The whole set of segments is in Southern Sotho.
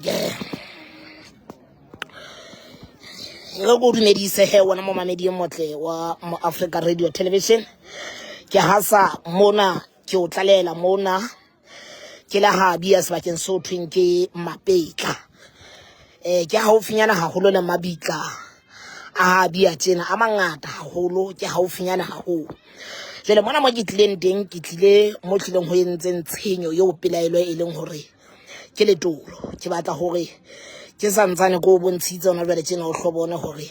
Ke re ko dumedise he wena momamedi e motle wa mo Africa Radio Television. Ke hasa mona ke o tlalela mona ke le ha bia sebakeng se ho thweng ke Mapetla. Ke haufinyana haholo le mabitla a ha bia tjena a mangata haholo, ke haufinyana haholo. Jwale mona mo ke tlileng teng, ke tlile mo tlileng ho entseng tshenyo eo pelaelo e leng hore ke letolo. Ke batla hore ke santsane ke o bontshitse hona jwale tjena o hlo bone hore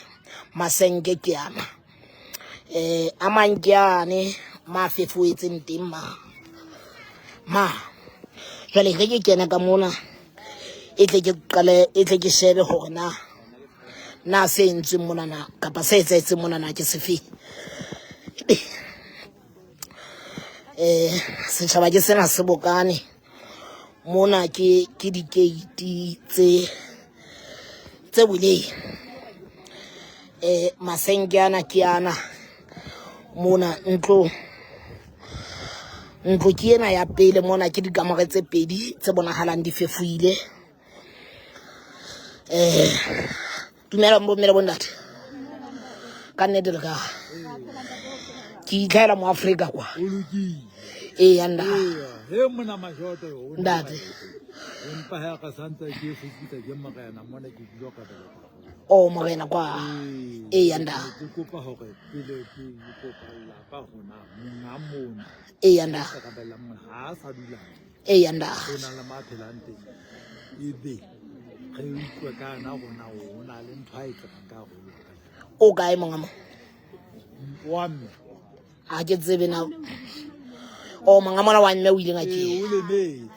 masenke ke ana. A mang ke ane ma fefoetseng teng ma. Ma jwale re ke kene ka mona e tle ke qale e tle ke shebe hore na na se entsweng mona na kapa se etsahetseng mona na ke sefeng. Setjhaba ke sena se bokane mona ke ke dikeiti tse tse buleng. Masenke ana ke ana mona ntlo ntlo ke ena ya pele mona ke dikamore tse pedi tse bonahalang di fefoile. Dumela bomme le bontate, ka nnete le ka ke itlhaela mo Afrika kwa. Ee ya nda He mona majoto o ntate. Empa ha ka santse ke fuputsa ke morena mona ke dula ka bela. O morena kwa. Ee ya nda. Ke kopa hore pele ke kopa lapa hona monga mona. Ee ya nda. Ka bela mona ha sa dula. Ee ya nda. O na le maphelang teng. Ebe re utlwe ka na rona o na le ntho a e tsebang ka rona. O kae monga mo? Wa mme. Ha ke tsebe na. O monga mona wa mme o ile ngakeng. O lemetse.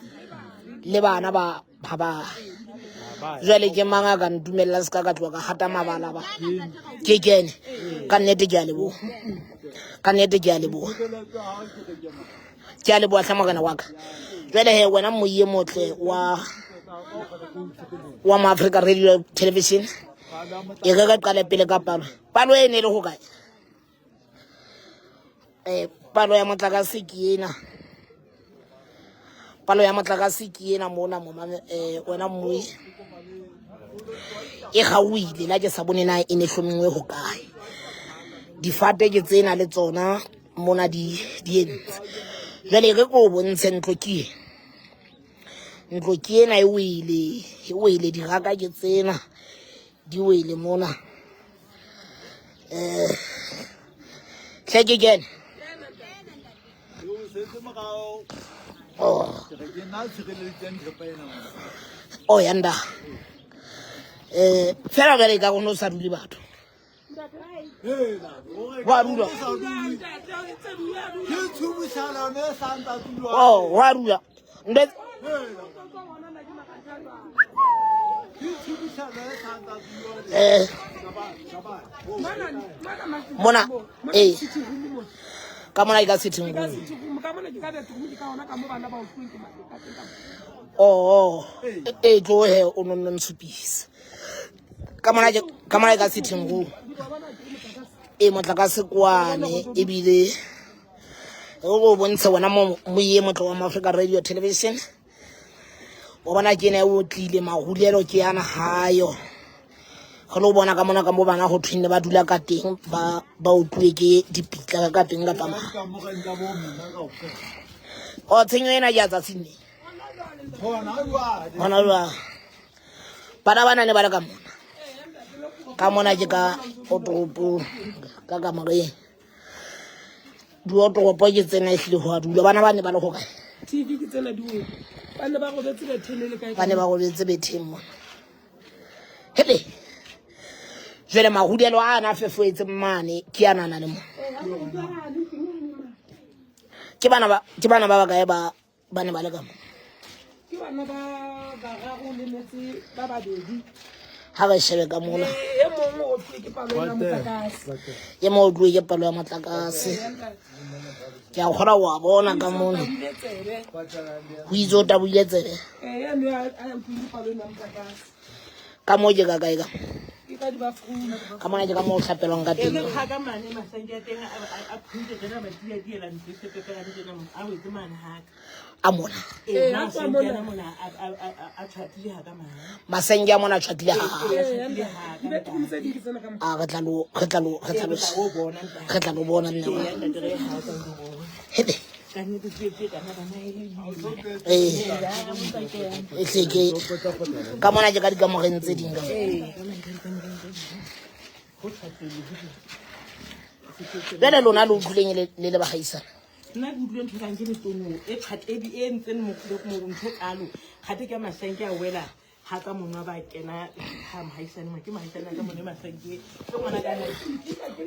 Le bana ba ba ba. Jwale ke mang a ka ntumella se ka ka tloha ka hata mabala ba. Ke kene. Ka nnete ke a leboha. Ka nnete ke a leboha. Ke a leboha hle morena wa ka. Jwale he wena moye motle wa wa mo Africa Radio Television. E re re qale pele ka palo. Palo e ne le ho kae? Palo ya motlakase ke ena. Palo ya motlakase ke ena mona moma wena mmui. E kgaohile la ke sa bone na e ne hlomingwe ho kae. Difate ke tsena le tsona mona di di entse. Jwale re ko bontshe ntlo ke e. Ntlo ke ena e wele, e wele diraka ke tsena di wele mona. Hle ke kene. Oh. Oh yanda. Fela jwale ka go no sa dule batho. Wa dula. Oh, wa dula. Nde mona ka mona e ka sitting room. Oh, e tlohe o nonne ntshupisa. Ka mona ke ka mona e ka sitting room. E motlakase kwane ebile re go bontshe wena mo moye motle wa Africa Radio Television. O bona ke ne o tlile mahulelo ke yana hayo. Re lo bona ka mona ka mo bana ho thweng ne ba dula ka teng ba ba utluwe ke dipitla ka teng kapa ma. O tshenyo ena ke ya tsatsing le. Hona jwale. Bana ba na ne ba le ka mona. Ka mona ke ka toropong ka kamoreng. Diotoropo ke tsena ehlile ho a dula. Bana ba ne ba le ho kae? TV ke tsena di wele. Ba ne ba robetse betheng le kae? Ba ne ba robetse betheng mona. Hele. Jwale mahudelo a ana a fefoetseng mane ke a nana le mona. Ke bana ba ke bana ba bakae ba ba ne ba le ka mo? Ke bana ba bararo le metse ba babedi. Ha re shebe ka mona. E mong o tluwe ke palo ya motlakase. E mong o tluwe ke palo ya motlakase. Ke a kgona wa bona ka mona. Ho itse o taboile tsebe. Eh, ya no a utlwile palo ya motlakase. Ka mo ke ka kae ka? Batswadi ba free. Ka mona ke ka moo o hlapelwang ka E teng. re ha ka mane masenke a teng a phuntse tjena ba tia tiela ntlo e sepepelang tjena mona a wetse mane haka. A mona. Ee, a na tswa masenke mona. ana mona a tjhwatlile ha ka mane. Masenke a mona a tjhwatlile ha. Ee, a tjhwatlile ha ka Di-bedroom tse ding ke tsena ka mo. A re tla lo re tla lo re tla Ee, lo re tla o bona ntate. re tla lo bona nne wa. Ee, ntate re ha ka lo bona. Hebe. Ka nnete tsietsi e kana bana e le boima. Ee. E hle ke ka mona ke ka dikamoreng tse ding ka. Ee, ka mane ka dikamoreng tse ding. Ho tjhwatlile ho di. Jwale lona le utlwileng le le bagaisana. Nna ke utlwile ntho e kang ke letono e tjhwatledi e ntseng ntho e kalo. Kgathe ke masenke a wela ha ka monwa ba kena ha mohaisane mo ke mohaisane ka mone masenke ke ngwana ka mo.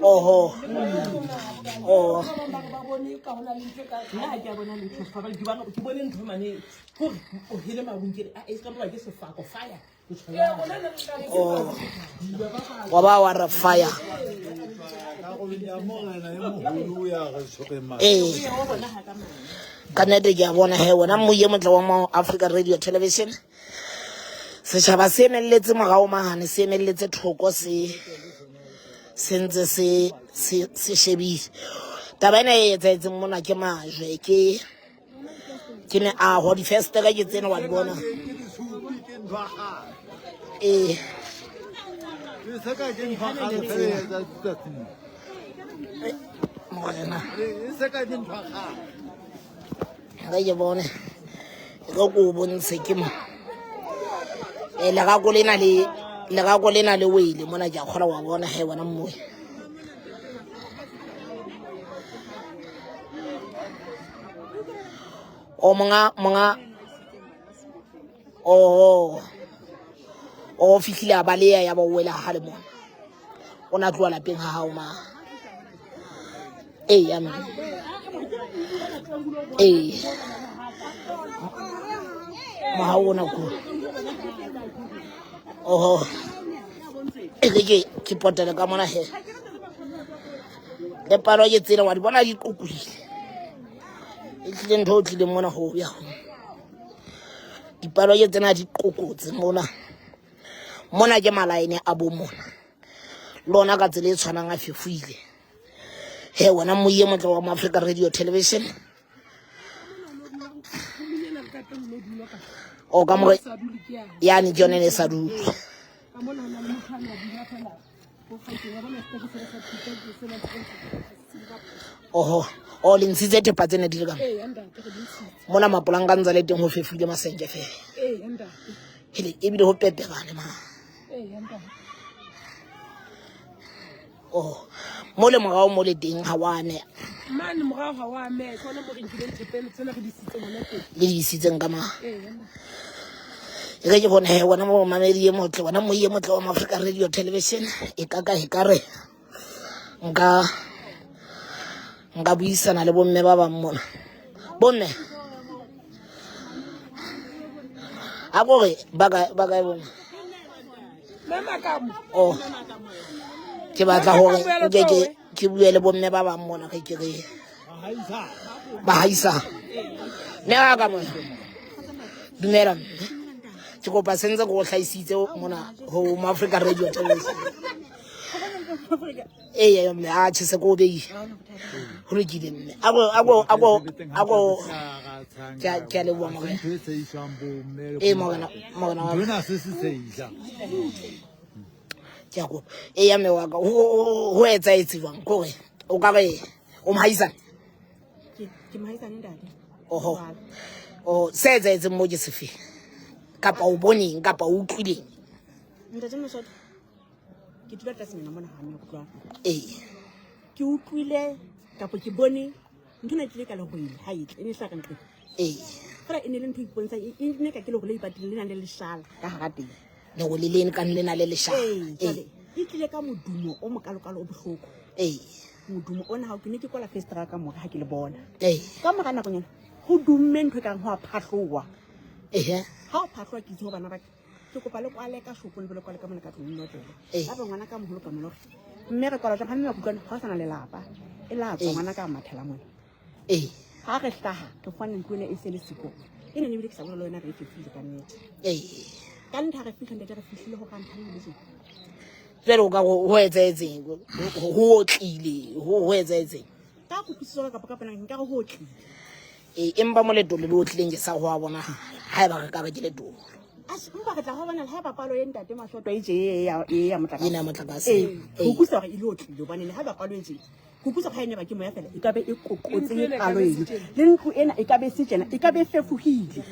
Oho. Oh. Ba bang ba bone ka hona le ntho e ka Nna ha ke a bona letho fa ba ke bone ntho mane hore o hele marung ke re a e ska ba ke sefako fire. Ke tjho Ee, rona ne re ka re Oh. Wa ba wa re fire. Karolong ya morena e moholo ya re tshwereng matla. Ee. wa bona ha ka mane. Ka nnete ke a bona he wena moye motle wa mo Africa Radio Television. Setjhaba se emelletse morao mahane se emelletse thoko se se ntse se se se shebile. Taba ena e etsahetseng mona ke majwe ke ke meaho difestere ke tsena wa di bona. Ke disupi, ke ntho ya kgale. Ee. E se ka ke ntho ya kgale fela e etsang letsatsing. Morena. E se ka ke ntho ya kgale. Re ke bone. Re ko o bontshe ke mo. Eh lerako lena le lerako lena le wele mona ke a kgona wa bona he wena mmoe. O monga monga o o fihlile a baleya ya ba o wela ha le mona. O na tloha lapeng ha hao ma. Ee ya mme. Ee. Mohau ona ko. Oho. E re ke ke potele ka mona he. Le palo ke tsela wa di bona di qokohile. E tlile ntho o tlileng mona ho ya ho. Dipalo ke tsena di qokotse mona. Mona ke malaene a bo mona. Lona ka tsela e tshwanang a fefoile. He wena moye motle wa Africa Radio Television. O ka more sa dule ke yana. yani ke yone ne sa dule. Ka mona ho na le motho a na dula fela. Ho kgaitseng wa bona seteke sena sa thupa ke sena se ka. Oho, o le ntshitse thepa tsene di le ka mo. Ee, ntate re di ntshitse. Mona mapolanka a ntse a le teng ho fefoile masenke fela. Ee, ntate. Hele ebile ho peperane ma. Ee, ntate. Oh, mo le morao mo le teng ha wa ame Mane morao ha wa ame, ke hona mo re nkileng thepeng tsena re di isitseng hona teng. le di isitseng ka ma. Ee, ntate. E re ke bone he wena mo mamedi e motle wena moye motle wa Africa Radio Television e ka ka e ka re nka nka buisana le bomme ba bang mona. Bomme a kore ba kae ba kae bomme? Mama ka mo. Oh. Ke batla hore nke ke ke bue le bomme ba bang mona ge ke re bahaisa. Mme wa ka mona. Dumela mme. Ke kopa sentse ke o hlahisitse mona ho mo Africa Radio Television. Ee mme a tjhe se ko o beile. Ho lokile mme. Ako ako ako ako ke a ke a leboha morena. Ntho e tshehiswang bo mme le Ee bo morena ntate. morena wa Ntho ka. ena se se tshehisang. Ke a kopa. Ee ya mme wa ka ho ho etsahetse jwang? Ke hore o ka re o mohaisane? Ke mohaisane ntate. Oho. Oh, se etsahetseng mo ke sefe? Kapa o boneng kapa o utlwileng? Ntate Mosotho. Ke dula tlasenyana mona ha mme kutlwa. Ee. Ke utlwile kapa ke bone ntho ena e tlile ka lerwele ha e tle e ne e hlaha ka nqeng. Ee. Fela e ne le ntho e ipontshang e ne ka ke lerole le ipatileng le nang le leshala ka hara teng. Lerole le kang le na le leshala. Ee, jwale e tlile ka modumo o mokalokalo o bohloko. Ee. Modumo ona ha ke ne ke kwala fensetere ka mora ha ke le bona. Ee. Ka mora nakonyana ho dumme ntho e kang ho a phahlowa. Ehe. Ha o phahlowa ke itse ho bana ba ka ke kopa le kwale ka shopong le be le kwale ka mona ka tlung notlele. Ee. Ba ba ngwana ka moholo ka mona hore mme re kwala jwang ha mme ba kutlwana ha o sana lelapa. E la tswa Ee. ngwana ka mathela mona. Ee. Ha re hlaha re fumana ntlo ena e se le siko. E ne ebile ke sa bolela le wena re e fefile ka nnete. Ee. Ka nnete ha re fihla ntate re fihlile ho rantha le tjena. Jwale o ka go ho etsahetseng, ho otlile, ho etsahetseng? Ka kutlwisiso ka kapa ka pena nka re ho otlile. Ee, empa mo letolo le otlileng ke sa go a bona haeba re ka re ke letolo. Empa re tla go bona haeba palo e ntate Mashoto e je e ya e ya motlakase. Ena ya motlakase. Ee, ho utlwisisa hore e le otlile hobane le haeba palo e je. Ho utlwisisa hore ha e ne ba ke moya fela e ka be e qoqotse palo eno. Le ntlo ena e ka be se tjena, e ka be e fefohile.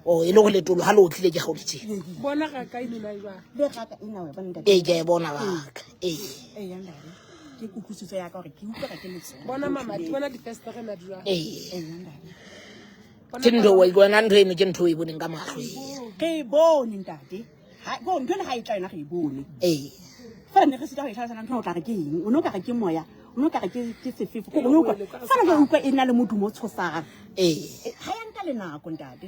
O e le go letolo ha le otlile ke ga o le tjena. Bona ga ka eno na jwang. Le raka ena wa bona ntate. Ee, ke a e bona raka. Ee. Ee, ya ntate. Ke kutlwisiso ya ka hore ke utlwa ka ke letsoho. Bona mamati, bona difestere na jwang. Ee. Ee, ya ntate. Ke ntho wa wena ntho eno ke ntho o e boneng ka mahlo ee. Re e bone ntate. Ha go ntho ena ha e tla yona re e bone. Ee. Fela ne re sita go e tlhalosa ntho o tla re ke eng? O ne o ka re ke moya, o ne o ka re ke sefefo. Ko o ne o utlwa fela jwale utlwa e na le modumo o tshosang. Ee. Ha ya nka le nako ntate.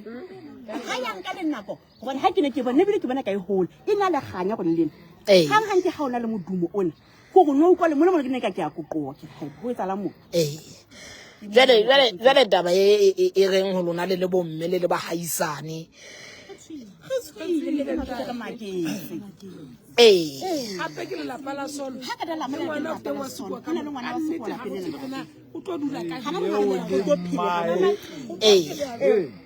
Ha ya nka le nako gobane ha ke ne ke bona ebile ke bona ka e hola. E na le kganya go le lena. Ee. Hang hang ke ha o na le modumo ona. Ko go no utlwa le mona mona ke ne ka ke a koqoa ke re ho etsahala mo. Ee. Jwale jwale jwale taba e e e reng ho lona le le bomme le le bahaisane. Ee. Hape ke lelapa la sona. Ha ka dala Le mona ke ngwana o lelapa teng la wa sona. sekoa Ho na le ngwana ka wa nnete sekoa ha lapeng re lena. tsebe na o tlo dula kae. Hana mona o tlo phela. Ee.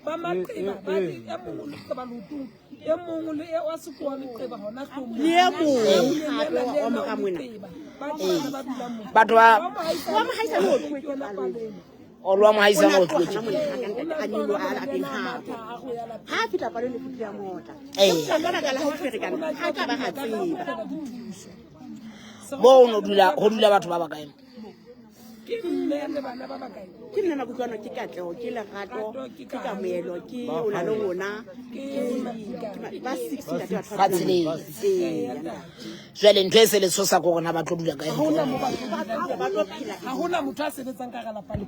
Ba maqeba ba le e mong o leqeba leotong, e mong le e wa sekoa leqeba hona hloohong. Le e mong Le hape yena le wa yena mora o mona. leqeba. Ba bana ba dulang moo. Batho ba Wa mohaisane Wa mohaisane o ke tlohetse yona palo palo ena. o lwa O mohaisane ne o a tloha tlohetse. hana mona ha ka ntate a nyoloha a lapeng hape. Ha a fihla palong le fihlile a motla. Ee. Empa ka baka la ho ferekana ha ka ba ra tseba. Mo o no dula ho dula batho ba bakae? Ke mme le bana ba bakae? Ke nna Makutlwano, ke Katleho, ke Lerato, ke Kamohelo, ke o na le rona, ke ba six ntate batho Ba tsheletse. Ee, ntate. Jwale ntho e se le tshosa ke hore na ba tlo dula kae. Ha hona mo batho Ba ba tlo phela. Ha hona motho a sebetsang ka hara lapa le.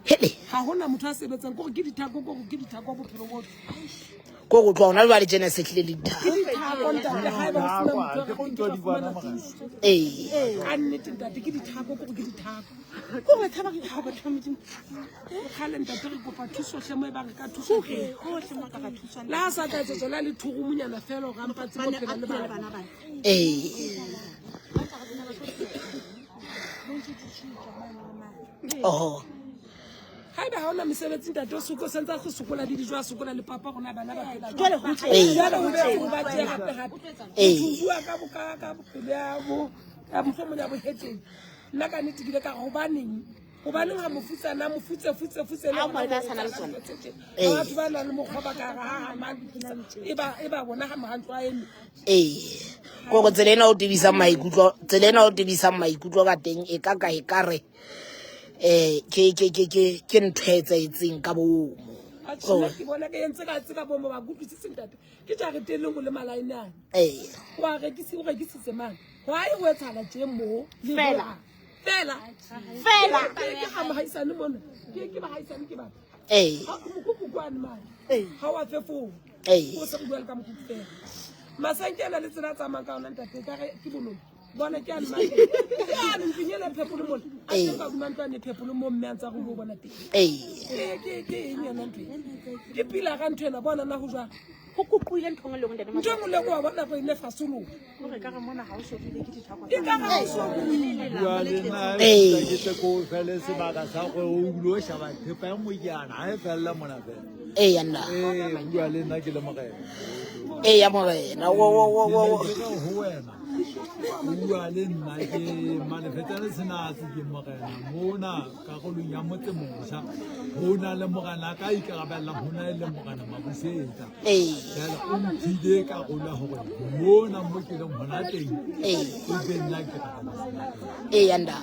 Hele. Ha hona motho a sebetsang kore ke dithako kore ke dithako bophelo bohle. Ko go tloha hona jwale tjena se tlile le dithako. Ke dithako ntate haeba ho sena motho a Ke re go ke ntwa tla di bona fumana morena. thuso. Ee. Ka nnete ntate ke dithako kore ke dithako. Ko re tshaba ke ha batho ba Modimo. Kgale ntate re kopa thuso hle mo e bang re ka thuso teng. Hohle mo ka ra thuswa. Le ha sa ka etsetswa le ha le thurumunyana fela hore a mpa tsebe ho Bana phela a le phela le bana. bana bana. Ee. Oho. Haeba ha ona mesebetsi ntate o soko sentse a go sokola le dijo a sokola le papa rona bana ba phela. Jwale ho tle. Ee. Jwale ho be ho ba tje hape hape. Ee. Motho o bua ka boka ka bophelo ya bo ya mohlomong ya boheteng. Nna ka nnete ke ile ka re hobaneng? Hobaneng ha mofutsana mofutse futse futse le Ha hona ngwana a sa na le tsona. Ee. Batho ba nang le mokgwa ba ka re ha ha mang e ba e ba bona ha mohantlo a eme. Ee. Kore tsela ena o tebisang maikutlo, tsela ena o tebisang maikutlo ka teng e ka ka e ka re ke ke ke ke ke ntho e etsahetseng ka boomo. Atjhe nna ke bona ke entse ka tseka bomo ba kutlwisise ntate. Ke jarete e lengwe le malaene ane. Ee. Wa rekisi o rekisitse mang? Why ho etsahala tje mo? Le Fela. ho- Fela. Fela. Ke ga mohaisane mona. Ke bahaisane ke batho. Ee. Ha mokhukhu kwane mane. Ha wa fefoha. Ee. O se re bua le ka mokhukhu fela. Masenke ana le tsela a tsamayang ka yona ntate ka re ke boloi. Bona ke ane mane. Ke ane ntlong ena e phepolo mona. A Ee. teng ka hodima ntlo ane e phepolo mo mme a ntse a re o bona teng. Ee. Ke eng yona ntho e? Ke pila ga ntho ena bona na ho jwang. Ho koqoile ntho e nngwe le e nngwe ntate Ntho e nngwe le e nngwe wa bona go e ne fasoloha. Hore ka re mona ha o shebile ke dithako E ka ga o so buile. Bua le nna Ee. ke tle ko fele sebaka sa gore o bile o shaba thepa e nngwe ke yana ha e fella mona fela. Ee ya nna. Ee, bua le nna ke le morena. Ee ya morena. Wo wo wo wo. Ke ne ke re ho wena. Bua le nna ke Malefetsane Senatsi ke morena mona karolong ya motse motjha. Ho na le morena a ka ikarabellang ho na e le morena Mabusetsa. Ee. Jwale o mphile karolo ya hore mona mo ke leng hona teng Ee. e be nna ke rabelang. Ee ya nna.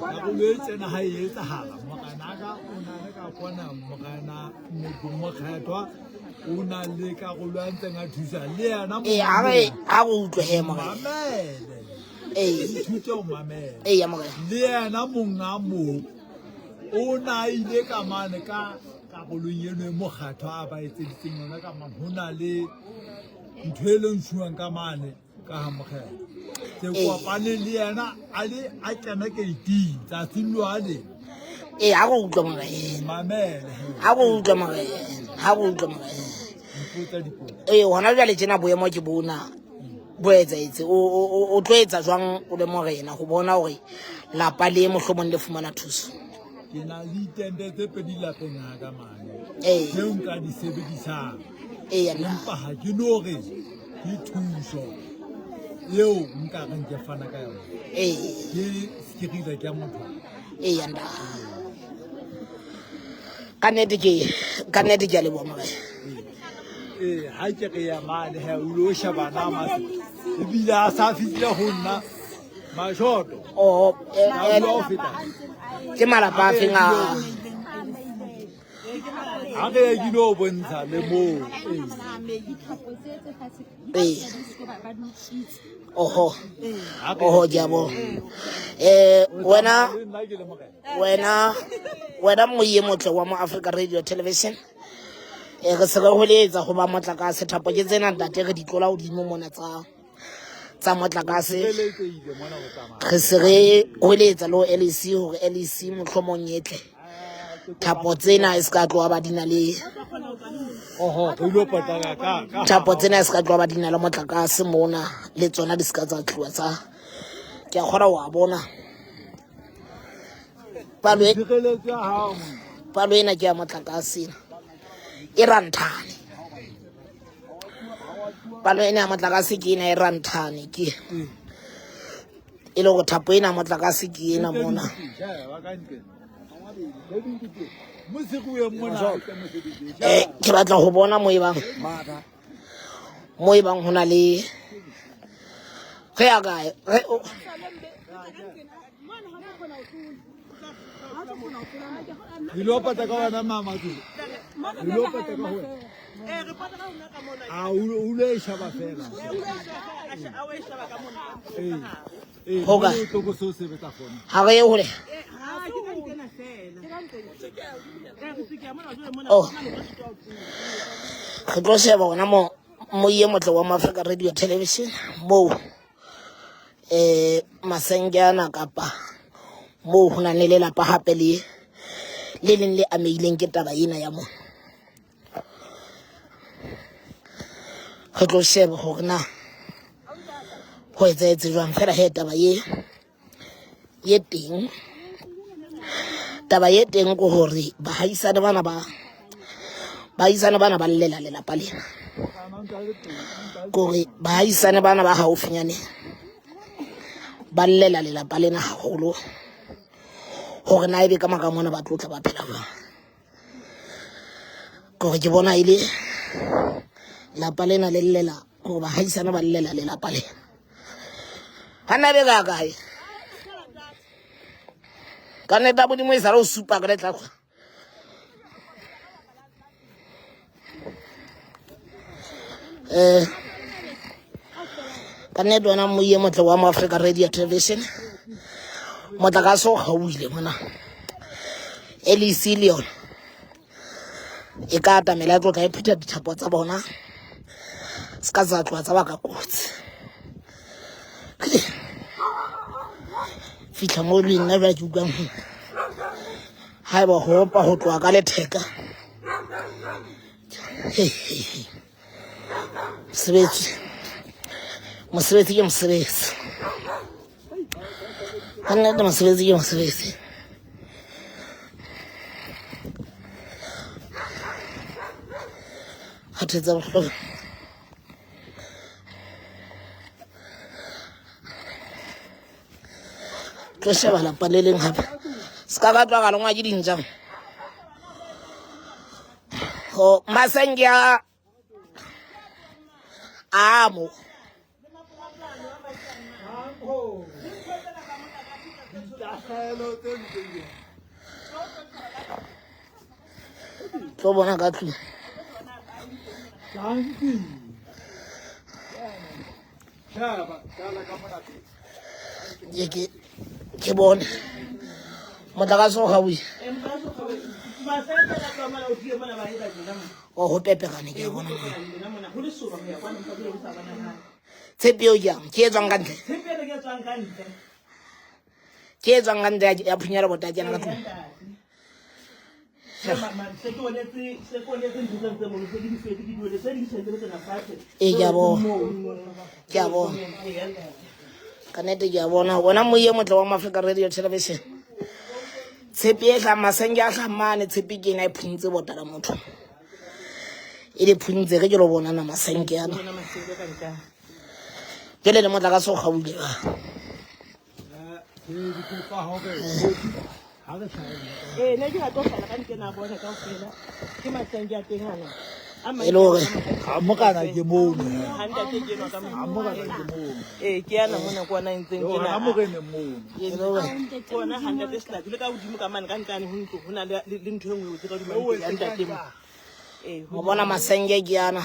Karolo e tsena ha e etsahala morena ka o na le ka kwana morena mokgethwa o na le karolo a ntseng a thusa le yena Ee ha re ha re utlwe he morena. mamele Ee. ithute ho mamela Ee ya morena. le yena monga moo o na ile ka mane ka karolong eno e mokgatho a ba etseditseng yona ka mane ho na le ntho e leng shuwang ka mane ka ga mokgetho ke kopane le yena a le a kena keiting tsatsing lwale Ee ha re utlwe morena. mamele Ha re utlwe morena. Ha re utlwe morena. mpotsa dipotso Ee hona jwale tjena boemo ke bona. bo etsahetse o tlo etsa jwang o le morena go bona gore lapa le mohlomong le fumana thuso? Ke na le ditente tse pedi lapeng ha ka mane tseo nka di sebedisang. Empa ha ke no re ke thuso eo nka reng ke fana ka yona. Ke sekirila ke ya motho. Ee nda. Ka nnete ke ka nnete ke a leboha morena. Ee, ha ke re ya mane he o lo sheba na mase. Ebile a sa fihlile ho nna mashoto. Oh, A bua ho feta. Ke malapa a feng a Ha re ye ke lo bontsha le moo. Ee. Oho. Oho ke a bona. Eh wena wena wena moye motle wa mo Africa Radio Television. Eh re se re holetsa go ba motlakase thapo ke tsena ntate re di tlola hodimo mona tsa tsa motlakase. Re se re holetsa le ho LEC hore LEC mohlomong e tle. Thapo tsena e se ka tloha ba di na le thapo tsena e se ka tloha ba di na le motlakase mona le tsona di se ka tsa tloha tsa ke a kgona wa bona palo e palo ena ke ya motlakase ena e ranthane palo ena ya motlakase ke ena e ranthane ke e le gore thapo ena motlakase ke ena mona. Eh, ke batla go bona mo e bang mo e bang go na le ge ya kae ge o Dilo pata ka wena mama tu. Dilo pata ka wena. A o lo e shaba fela. Ee. Ee, Hoka. mo tlo go seo sebetsa gona. Ga re ye hole. Oh. Re tlo sheba gona mo mo ye motle wa Africa Radio Television moo eh masenjana kapa moo ho nang le lelapa hape le le leng le amehileng ke taba ena ya mona. Re tlo sheba hore na ho etsahetse jwang fela he taba ye ye teng taba ye teng ke hore bahaisane bana ba bahaisane bana ba llela lelapa lena kore bahaisane bana ba haufinyane ba llela lelapa lena haholo hore na ebe ka maka mona ba tlotla ba phela jwang. Kore ke bona e le lapa lena le llela gore bahaisane ba llela lelapa lena ga nna be ka kae ka nnete ya modimo e sale o supa ka letla kwa eh ka nnete wena moye motle wa mo Africa Radio Television motlakase o kgaohile mona LEC le yona e ka atamela ya tlotla e phutha dithapo tsa bona se ka tsa tloha tsa baka kotsi fitlha mo le nna jwa ke utlwang haeba go opa go tloha ka letheka mosebetsi mosebetsi ke mosebetsi ka nnete mosebetsi ke mosebetsi kgathetsa bohloko tlo sheba lapa le leng gape se ka ka tloa ka longwa ke dintja go masenge a a mo tlo bona ka tlung. Ke ke bone motlakase o gauwe o go pepegane ke a bona tshepe eo jang ke e tswang ka ntle ke e tswang ka ntle ya phunyela bota kena ka tlung. Ee, ke a bona, ke a bona ka nnete, ke a bona. Wena moye motle wa Moafrika Radio Television, tshepe e hlahang masenge a hlahang mane, tshepe ke ena e phuntse bota la motho, e le phuntse ge ke lo bonana masenke ana. Jale le motlakase o kgaoile ba. Ee, ne ke rata ho hlala ka ntle na bona kaofela. Ke masenke a teng ana. E le hore A mokana ke mono. Ha ntate ke enwa ka A mokana ke mono. Ee, ke yana mona ke ona e ntseng ke Hona na. moreneng mono. E le hore Ke ona ha ntate Sehlabi le ka hodimo ka mane ka ntlane ho ntlo ho na le le ntho e nngwe e tse ka hodima ntlo ya ntate mo. Ee, o bona masenge ke ana,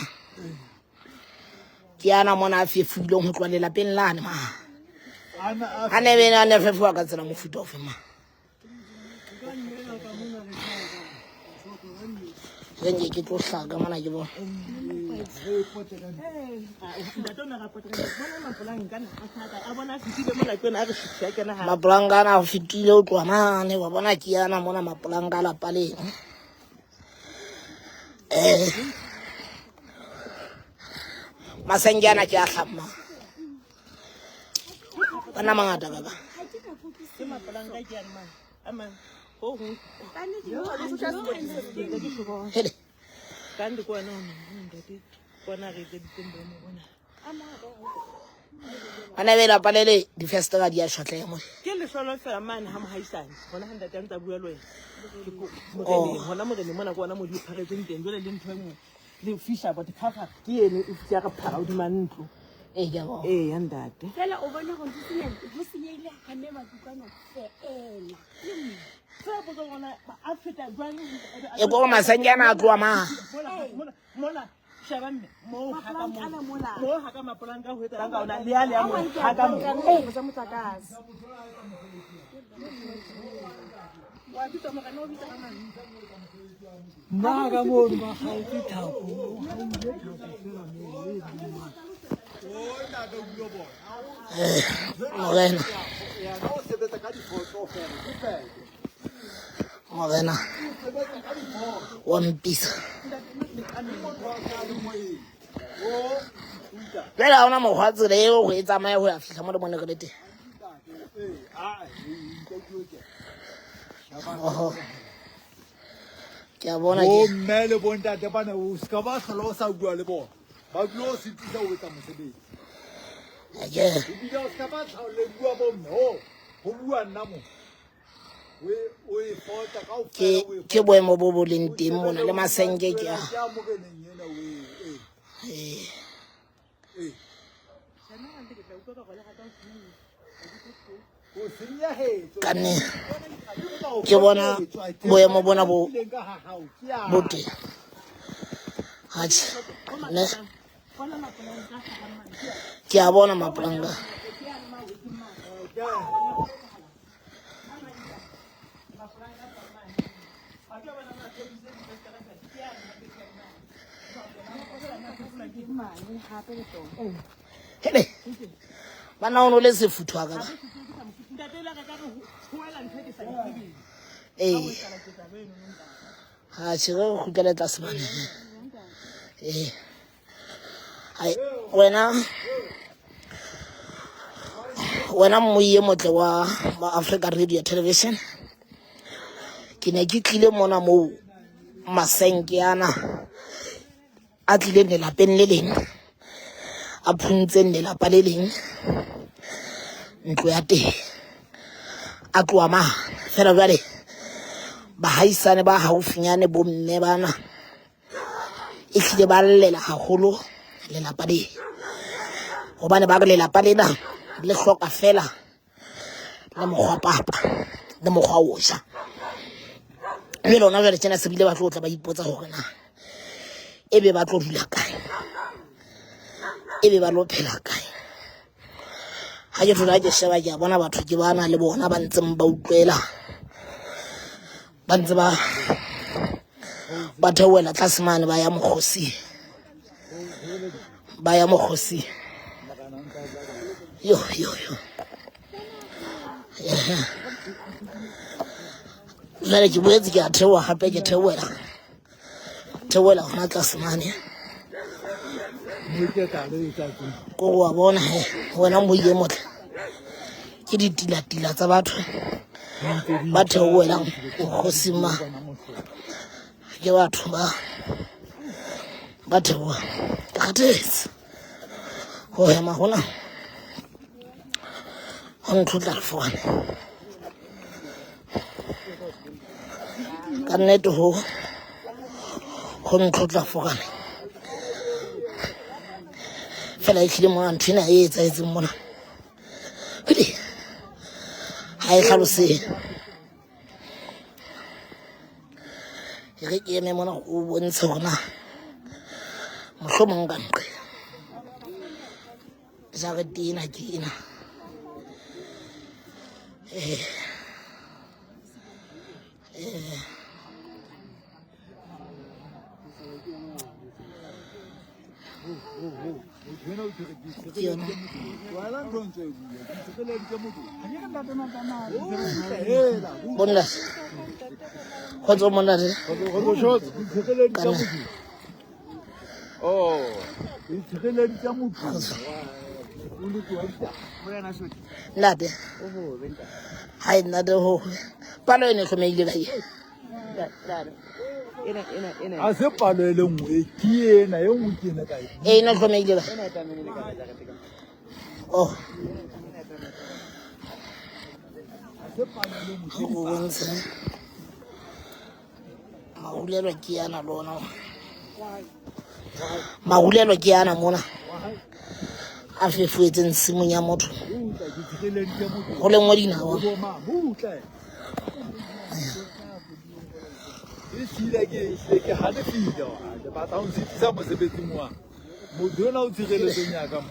ke ana mona a fefuileng ho tloha lelapeng lane ma. Ana A ne be a ne fefuwa ka tsela mofuta ofe ma? Re nke ke tlo hlaka mona ke bona. Ntate o ne a rapota ka bona mapolanka ana a thata a bona a fetile mona ke ona a re shuthi a kena ha. Mapolanka ana a fetile ho tloha mane, wa bona ke ana mona mapolanka a lapa leng. Masenge ana ke a hlamma. Bana mangata ka ba. Ke mapolanka ke ana mang. A mang. Ho hong. Hele. Ka ndi ke ona ona ntate. Ke ona a re etseditseng boemo bona. Bana be lapa le le difestere di a shotleha mo. Ke lehlolo fela mane ha mohaisane. Hona ha ntate a ntse a bua le wena. Ke ko moreneng, hona moreneng mona ke ona mo di pharetseng teng. Jwale le ntho e nngwe le fisha but cover ke eno e fitse ya re phara hodima ntlo. Ee, ke a bona. Ee, ya ntate. Fela o bone gore ho senyehile ha mme makutlwana feela. Fela potso gona a feta jwang? E ko masenge ana a tloha ma. Mona mona sheba mme mo ha ka mo. Mo ha ka mapolanka ho etsalang ka ona le ya le ya mo ha ka mo. Tsa motlakase. Nna ka mono ba kgaotse thapo. O kgaoile thapo fela moo e dulang. Morena. Yena o sebetsa ka diphoso fela, ke fela. Morena wa mpisa. Jwale ha hona mokgwa tsela eo ho e tsamaye ho ya fihla mo le mone re le teng. Oho. Ke a bona Bo ke. mme le bo ntate bana o ska ba hlola o sa bua le bona. Ba dula o sitisa ho etsa mosebetsi. Ke. Ebile o ska ba tlhaole le bua bo mme ho ho bua nna mo. O e fota kaofela Ke o e ke boemo bo bo leng teng mona le masenke ke a. Ke a moreneng ena o e. Ee. Ee. O senyahetse. Ka nne ke bona boemo bona bo bo teng. Atjhe. Ne. Ke a bona mapolanka. Hele. Bana o no le sefutho wa ka ba. Ntate le re ka re ho wela ntho e ke sa e tsebeng. Ee. Atjhe, re kgutlele tlase mane. Ee. Ai, wena wena mmoiye motle wa wa Africa Radio Television. Ke ne ke tlile mona moo masenke ana a tlileng lelapeng le leng, a phuntseng lelapa le leng ntlo ya teng, a tloha ma fela. Jwale bahaisane ba haufinyane bomme bana e hlile ba llela haholo lelapa le, hobane ba re lelapa lena le hloka fela le mokgwa papa le mokgwa o ja. Mme lona jwale tjena se bile ba tlo tla ba ipotsa hore na ebe ba tlo dula kae, ebe ba lo phela kae. Ha ke thola ke sheba ke a bona batho ke bana le bona ba ntseng ba utlwela, ba ntse ba ba theohela tlase mane ba ya mokgosing, ba ya mokgosing. Yo yo yo. Jwale ke boetse ke a theoha hape ke theohela theohela hona tlase mane. Ko wa bona he wena moiye motle ke ditilatila tsa batho ba theohelang bokgosing ma ke batho ba ba theoha ke kgathetse ho hema hona ho ntlhotla lefokane ka nnete ho ho ntlhotla fokane fela e tlile mona ntho ena e etsahetseng mona pele ha e tlhaloseng e re ke eme mona o bontshe hore na mohlomong ka nqe jarete ena ke ena eh eh Monna kgotso monna re kana ntate hai ntate ho palo e ne hlomehile ka a se palo e le nngwe ke ena e nngwe ke ena kae e ne hlomehile ka oh go bontsha Marulelo ke yana le ona marulelo ke yana mona a fefoetseng tshimong ya motho go lengwe dinawa ke halefile ke batla go ntshitisa mosebetsing wa motho yona o tshireletsong ya ka mo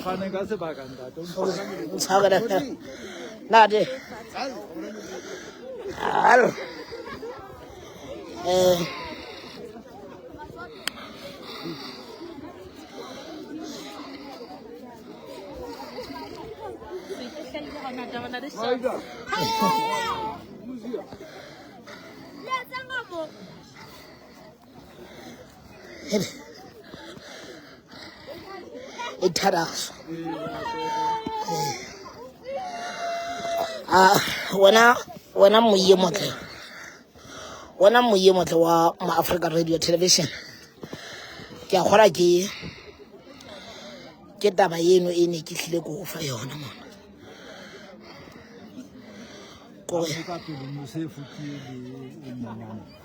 fane ka sebaka ntate ntshwarele ntate alo eh E thata. Ah, wena wena moye motle wena moye motle wa ma Africa Radio Television ke a kgola ke ke taba eno e ne ke tlile ko go fa yona mona kore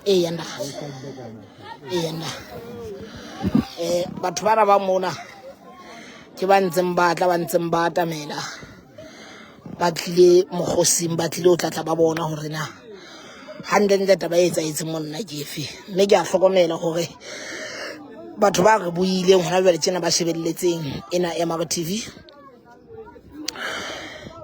ee nna ee nna um batho bana ba mona ke ba ntseng ba tla ba ntseng ba atamela ba tlile mokgosing ba tlile ho tlatla ba bona hore na gantlentle taba e etsahetseng mo nna ke efe mme ke a hlokomela gore batho ba re buileng hona jwale tjena ba shebelletseng ena MRTV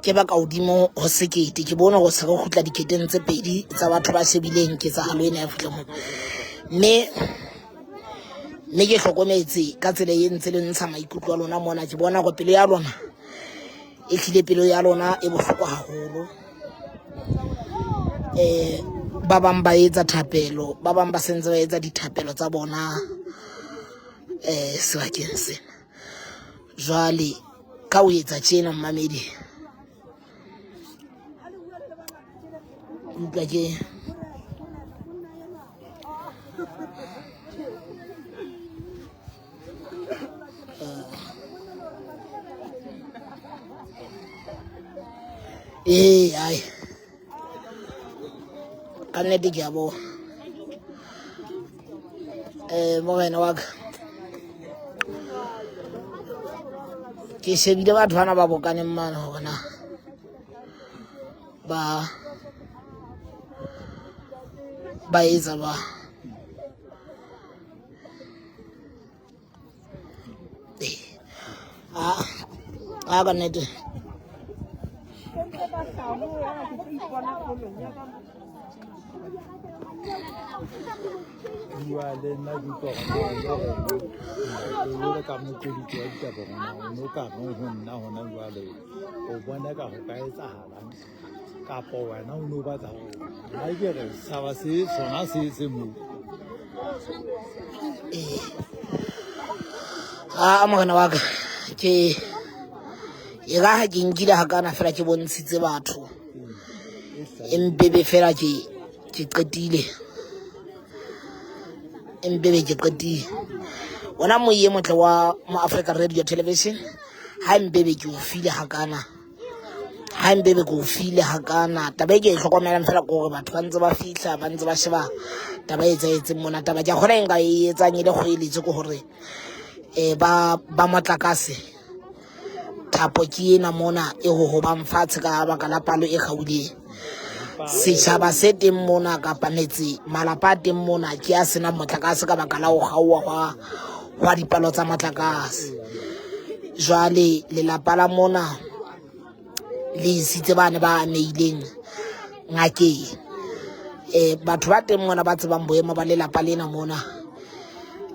ke ba ka hodimo ho sekete ke bone gore se re kgutla diketeng tse pedi tsa batho ba shebileng ketsahalo ena ya fihla mo mme mme ke hlokometse ka tsela e ntse le ntsha maikutlo a lona mona ke bona gore pelo ya lona e tlile pelo ya lona e bohloko haholo um ba bang ba etsa thapelo ba bang ba sentse ba etsa dithapelo tsa bona um sebakeng sena jwale ka o etsa tjena mmamedi utlwa ke ee ai ka nnete ke a bona um morena wa ka ke shebile batho bana ba bokaneng mane gore na ba ba etsa ba a ka nnete Bua le nna ke utlwa gore na wena jwalo ka moqolotsi wa ditaba gona o no ka reng ho nna hona jwale o bona ka go ka etsahalang kapa wena o ne o batla go nna ke re setšhaba se sona se se mo. Ee, a morena wa ka ke e ka ha ke nkile hakana fela ke bontshitse batho embebe fela ke ke qetile embebe ke qetile ona moye motle wa mo Africa Radio Television ha embebe ke o file hakana ha embebe ke o file hakana taba e ke e hlokomelang fela ke gore batho ba ntse ba fihla ba ntse ba sheba taba e etsahetseng mona taba ke a kgona e nka e etsang e le kgoeletso ke gore um ba ba motlakase thapo ke ena mona e hohobang fatshe ka baka la palo e kgaoleng setjhaba se teng mona kapa metse malapa a teng mona ke a senang motlakase ka baka la ho kgaowa hwa hwa dipalo tsa motlakase jwale lelapa la mona le isitse bane ba amehileng ngakeng um batho ba teng mona ba tsebang boemo ba lelapa lena mona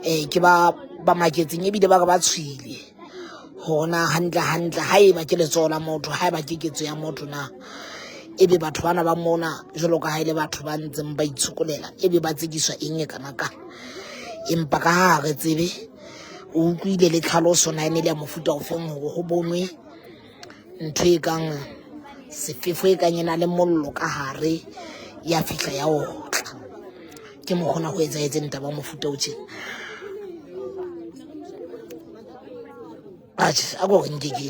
um ke ba ba maketseng ebile ba re ba tshwile hore na hantle hantle ha eba ke letsoho la motho ha eba ke ketso ya motho na ebe batho bana ba mona jwalo ka ha e le batho ba ntseng ba itshokolela ebe ba tsekiswa eng e kana ka empa ka ha re tsebe o utlwile le tlhaloso na e ne le ya mofuta ofeng hore ho bonwe ntho e kang sefefo e kang e na le mollo ka hare ya fihla ya otla ke mokgona ho etsahetseng taba mofuta o tjena atjhe a ko re nke ke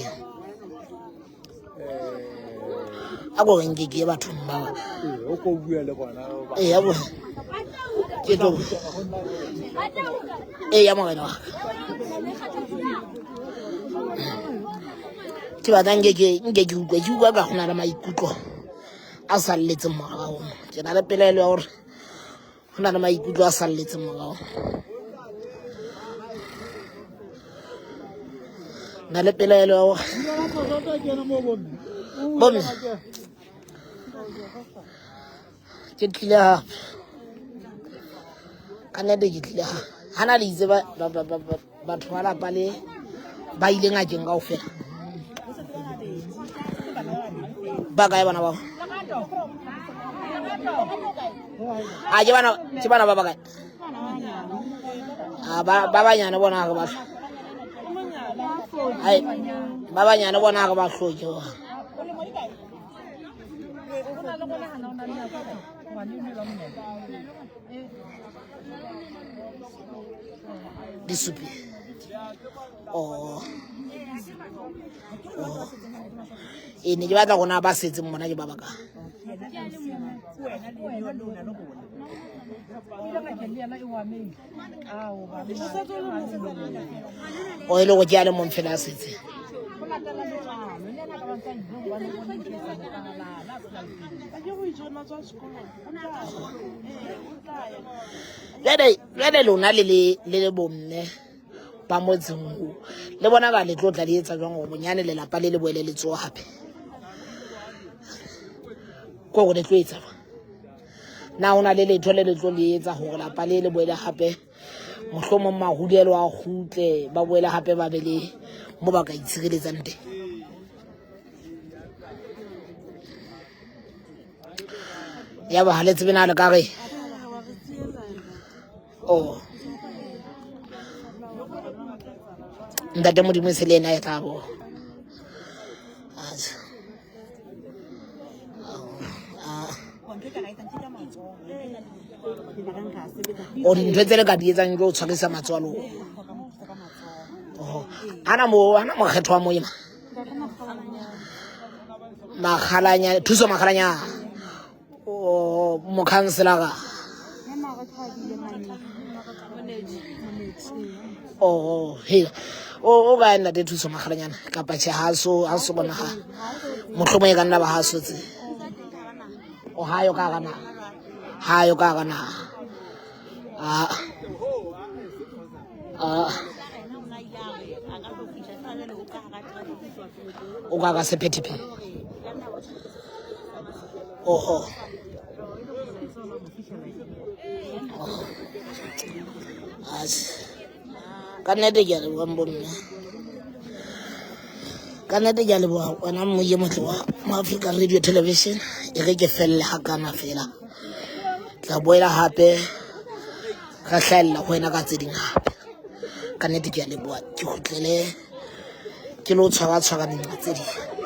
a ko re nke ke bathong ba o ko bua le bona ee ya bo ke tlo ee ya morena wa ka ke batla nke ke nke ke utlwe ke utlwa ka go na le maikutlo a salletseng morago ke na le pelaelo ya gore go na le maikutlo a salletseng morago na le pelaelo ya gore bomme ke tlile gape ka nnete ke tlile gape ga na le itse batho ba lapa le ba ile ngakeng kao fela ba kae bana bao a ke bana ke bana ba ba kae a ba ba banyane bona ga ba ai ba banyane bona ga ba hloke disupi oh oh e ne ke batla gona ba setseng mona ke ba baka o e le go ke a le mong fela a setse jale lona le le bomme ba motseng o le bona ba le tlo tla le etsa jwang gore bonyane lelapa le le boele le tsoa gape ko gore le tlo etsa jwang na o na le letho le le tlo le etsa gore lapa le le boele gape mohlomong mahulelo a kgutle ba boele gape ba be le mo ba ka itshireletsang teng ya ba ha le tsebe na le ka re oh ntate modimo e se le ena e tla bo o dintho tse le ka di etsang ke o tshwarisa matswalo ana mo ana mokgetho wa moima makgalanya thuso makgalanya o mokhanselara oh he o ka nna te thuso makgalanyana kapa tjhe ha so ha so bona ha mohlomong e ka nna ba ha so tse o ha yo ka gana ha yo ka gana a a o ka ka sephethephethe oho. Atjhe. Ka nnete ke a leboha bomme. Ka nnete ke a leboha wena mmoye motle wa Africa Radio Television. E re ke felle hakana fela. Tla boela hape ra hlahella ho wena ka tse ding hape. Ka nnete ke a leboha. Ke kgutlele ke lo tshwara tshwara dinqa tse ding.